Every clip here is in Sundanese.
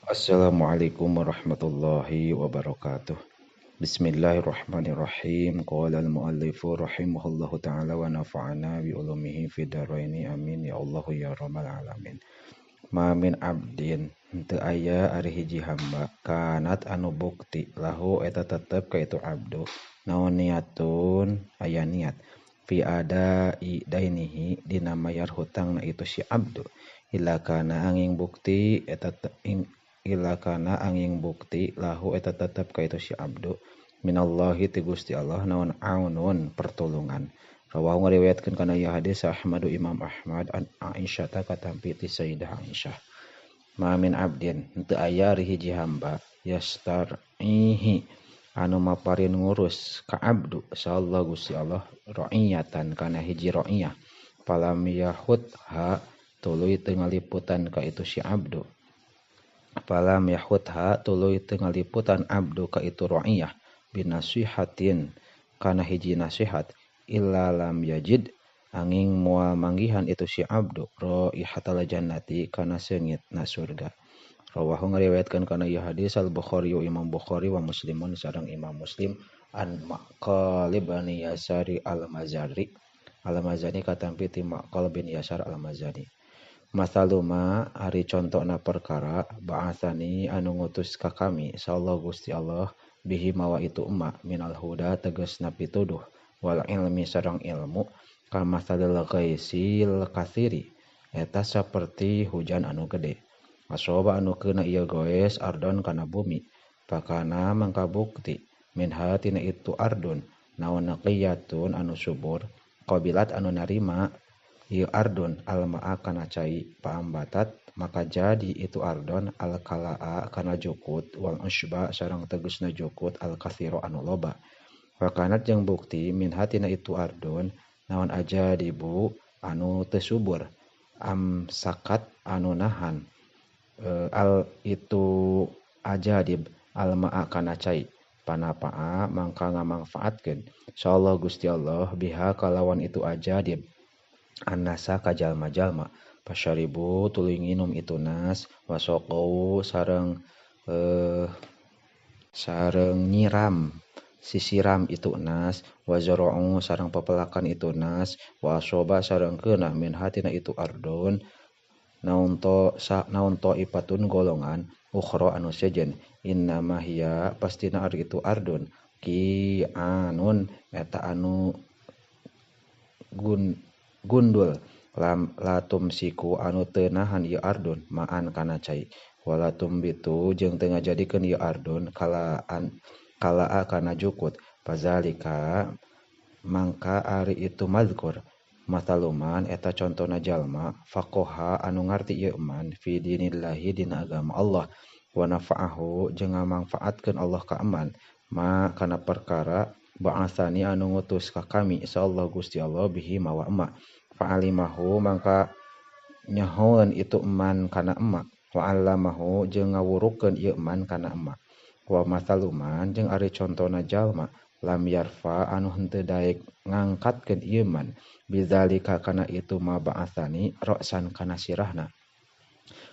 Assalamualaikum warahmatullahi wabarakatuh. Bismillahirrahmanirrahim. Qala al-muallifu rahimahullahu ta'ala wa nafa'ana bi ulumihi fid dharaini amin ya Allahu ya rabbal alamin. Ma min abdin henteu aya ari hiji hamba kanat anu bukti lahu eta tetep ka itu abdu naon niatun aya niat fi adai dainihi dina mayar hutangna itu si abdu illa kana angin bukti eta illa kana angin bukti lahu eta tetep ka itu si abdu minallahi ti Gusti Allah naon aunun pertolongan. Rawahu ngariwayatkeun kana ieu hadis Ahmadu Imam Ahmad an Aisyah ta katampi ti Sayyidah Aisyah. Ma min abdin henteu aya ari hiji hamba yastar'ihi anu maparin ngurus ka abdu sallallahu Gusti Allah ra'iyatan kana hiji ra'iyah falam yahut ha tuluy teu ngaliputan ka itu si abdu. Falam yahutha tuluy teu ngaliputan abdu ka itu ra'iyah binasihatin kana hiji nasihat illa lam yajid angin moal manggihan itu si abdu raihatal jannati kana seungit na surga. Rawahu ngariwayatkeun kana ieu hadis Al Bukhari Imam Bukhari wa Muslimun sareng Imam Muslim an Maqal bin Yasari Al-Mazari Al-Mazani katampi ti Maqal bin Yasar Al-Mazani. Masaluma ari contona perkara ba'asani anu ngutus ka kami sallallahu Gusti Allah bihi mawa itu emak minal huda tegasna pituduh wal ilmi sareng ilmu kamasalil ghaisil katsiri eta saperti hujan anu gede asoba anu keuna ieu goes ardon kana bumi pakana mangka bukti minha tina itu ardun naon naqiyatun anu subur qabilat anu narima ieu ardun almaa kana cai paambatat maka jadi itu ardon alkalaa kana jukut wal usba sareng tegesna jukut alkatsiro anu loba. Wakanat jeung bukti min hatina itu ardun naon aja dibu anu teu subur amsakat anu nahan al itu ajadib almaa kana cai panapaa mangka ngamangfaatkeun insyaallah Gusti Allah biha kalawan itu ajadib annasa ka jalma-jalma pasyaribu tuluy nginum itu nas wasaqau sareng sareng nyiram sisiram itu nas wazara'u sareng pepelakan itu nas wasoba sareng keunah min hatina itu ardun naon to sa naon to ipatun golongan ukhra anu sejen innama hiya pastina ari itu ardun ki anun eta anu gundul lam latum siku anu teu nahan ieu ardun maan kana cai walatum bitu jeung teu ngajadikeun ieu ardun kalaan kalaa kana jukut pazalika mangka ari itu mazkur mataluman eta contona jalma faqoha anu ngarti ieu man fi dinillahi dina agama Allah wa nafa'ahu jeung ngamangfaatkeun Allah ka eman ma kana perkara ba'asani anu ngutus ka kami insyaallah Gusti Allah bihi mawa emak fa'alimahu mangka nyahoeun itu eman kana emak wa 'allamahu jeung ngawurukeun ieu eman kana emak wa masaluman jeung ari contona jalma lam yarfa anu henteu daek ngangkatkeun ieu man bizalika kana itu ma ba'asani ra'san kana sirahna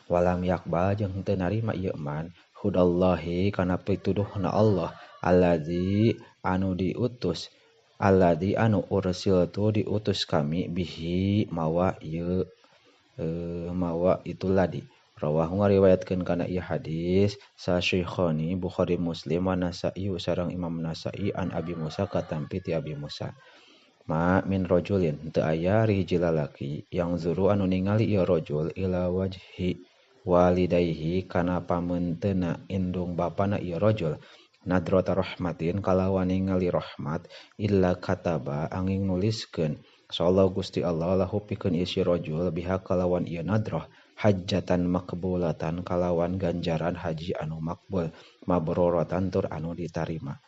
walam yakbal jeung henteu narima ieu man hudallahi kana pituduhna Allah allazi anu diutus alladzi anu ursiltu diutus kami bihi mawa ieu mawa itu ladi. Rawahu ngariwayatkeun kana ieu hadis sa Syekhani Bukhari Muslim wa Nasa'i sareng Imam Nasa'i an Abi Musa katampi ti Abi Musa. Ma min rajulin henteu aya ari hiji lalaki yang zuru anu ningali ieu rajul ila wajhi walidayhi kana pamenteuna indung bapana ieu rajul nadrata rahmatin kalawan ningali rahmat illa kataba angin nuliskeun sallallahu Gusti Allah lahu pikeun ieu si rajul biha kalawan ieu nadrah hajjatan makbulatan kalawan ganjaran haji anu makbul mabruratan tur anu ditarima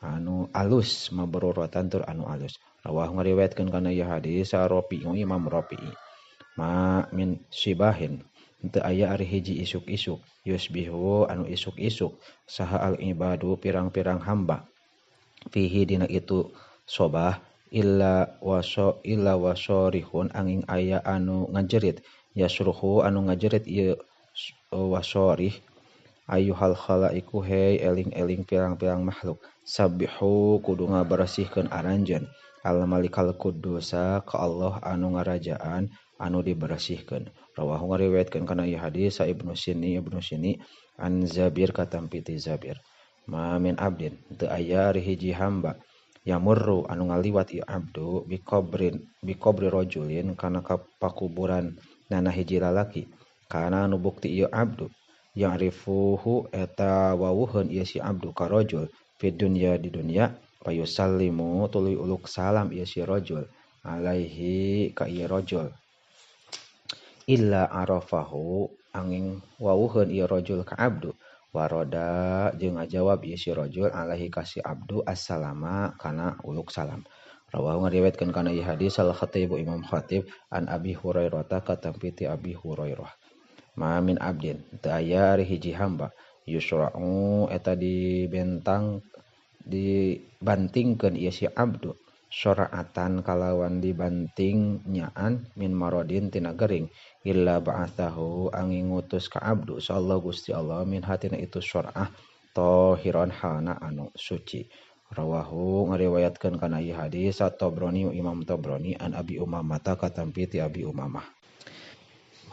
anu alus mabruratan tur anu alus. Rawahu ngariwayatkeun kana ieu hadis Rafi'i Imam Rafi'i. Ma min sibahin henteu aya ari hiji isuk-isuk yusbihu anu isuk-isuk saha al ibadu pirang-pirang hamba fihi dina itu sobah illa waso illa wasorihun angin aya anu ngajerit yasruhu anu ngajerit ieu wasorih Ayuhal khalaiku hei eling-eling pirang-pirang makhluk sabbihu kudu ngabersihkeun aranjeun al malikal qudusa ka Allah anu ngarajaan anu dibersihkeun. Rawahu ngariwayatkeun kana ieu hadis sa Ibnu Sini an Zabir katampi ti Zabir. Ma min abdin teu aya ari hiji hamba yamurru anu ngaliwat ieu abdu biqabri rajulin kana pakuburan nana hiji lalaki kana anu bukti ieu abdu ya'rifuhu eta wawuheun ieu si abdu ka rajul fi dunya di dunya payusallimu tuluy uluk salam ieu si rajul alaihi ka ieu rajul illa arafahu angin wawuheun ieu rajul ka abdu waroda jeung ngajawab ieu si rajul alaihi ka si abdu assalama kana uluk salam. Rawahu ngariwayatkeun kana ieu hadis al Khatib Imam Khatib an Abi Hurairah katampi ti Abi Hurairah. Ma min abdin teu aya ari hiji hamba yusra'u eta dibentang dibantingkeun ieu si abdu syara'atan kalawan dibanting nyaan min marodin tina gering illa ba'athahu angin ngutus ka abdu sallallahu Gusti Allah min hatina itu syara'ah tahiran hana anu suci. Rawahu ngariwayatkeun kana ieu hadis At-Tabrani Imam Tabrani an Abi Umamah katampi ti Abi Umamah.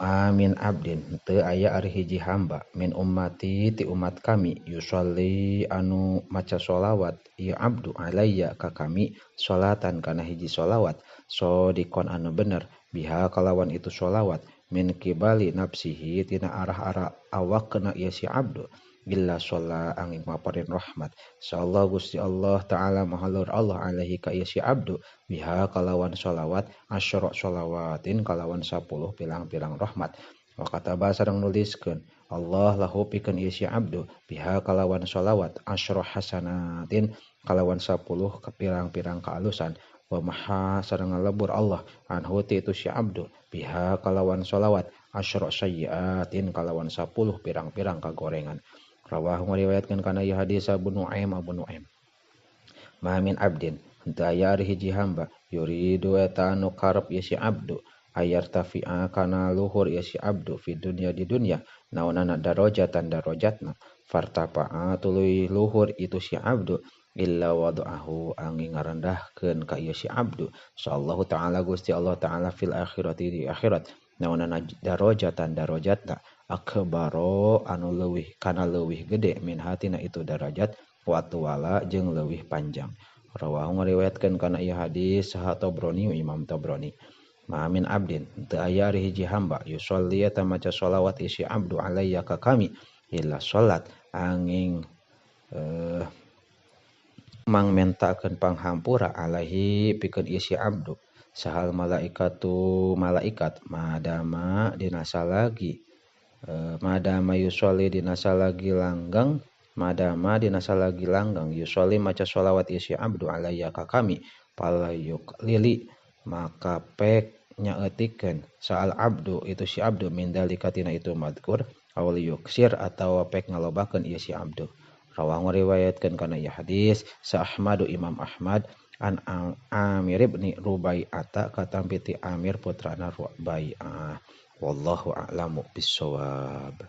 Amin abdin teu aya ari hiji hamba min ummati ti umat kami yusolli anu maca sholawat ieu abdu alayya ka kami sholatan kana hiji sholawat sodikon anu bener biha kalawan itu sholawat min kibali nafsihi tina arah-arah awakna ieu si abdu illa sholla angin maparin rahmat insyaallah Gusti Allah ta'ala mahalur Allah alaihi ka ieu si abdu biha kalawan sholawat asyra sholawatin kalawan 10 pirang-pirang rahmat wa kataba sareng nuliskeun Allah lahu pikeun ieu si abdu biha kalawan sholawat asyra hasanatin kalawan 10 pirang-pirang kaalusan wa maha sareng ngalebur Allah anhu ti itu si abdu biha kalawan sholawat asyra sayyiatin kalawan 10 pirang-pirang kagorengan. Rawahu ngariwayatkeun kana ieu hadis Abu Nuaim Abu Nuaim. Ma min abdin henteu aya ari hiji hamba yuridu eta anu karep ieu si abdu ayartafi'a kana luhur ieu si abdu fi dunya di dunya naonana darajatan darajatna fartafa'a tuluy luhur itu si abdu illa wada'ahu angin ngarendahkeun ka ieu si abdu sallallahu ta'ala Gusti Allah ta'ala fil akhirati di akhirat naonana darajatan darajatna akbaro anu leuwih kana leuwih gede min hatina itu darajat wa tuwala jeung leuwih panjang. Rawahu ngariwayatkeun kana ieu hadis saha Tabrani Imam Tabrani. Ma min abdin teu aya ari hiji hamba yusolli eta maca sholawat isi abdu alayya ka kami illa salat angin mang mentakeun panghampura alaihi pikeun isi abdu sahal malaikatu malaikat madama dina salagi madama yusolli dina salagi langgang madama dina salagi langgang yusolli maca sholawat isi abdu alayya ka kami palayuk lili maka pek nyaeutikeun saal abdu itu si abdu min dalika tina itu madkur awal yuksir atawa pek ngalobakeun ieu si abdu. Rawahu ngariwayatkeun kana ieu hadis sa Ahmadu Imam Ahmad an Amir ibn Rubai'ata katampi ti Amir putrana Rubai'ah. Wallahu a'lamu bissawab.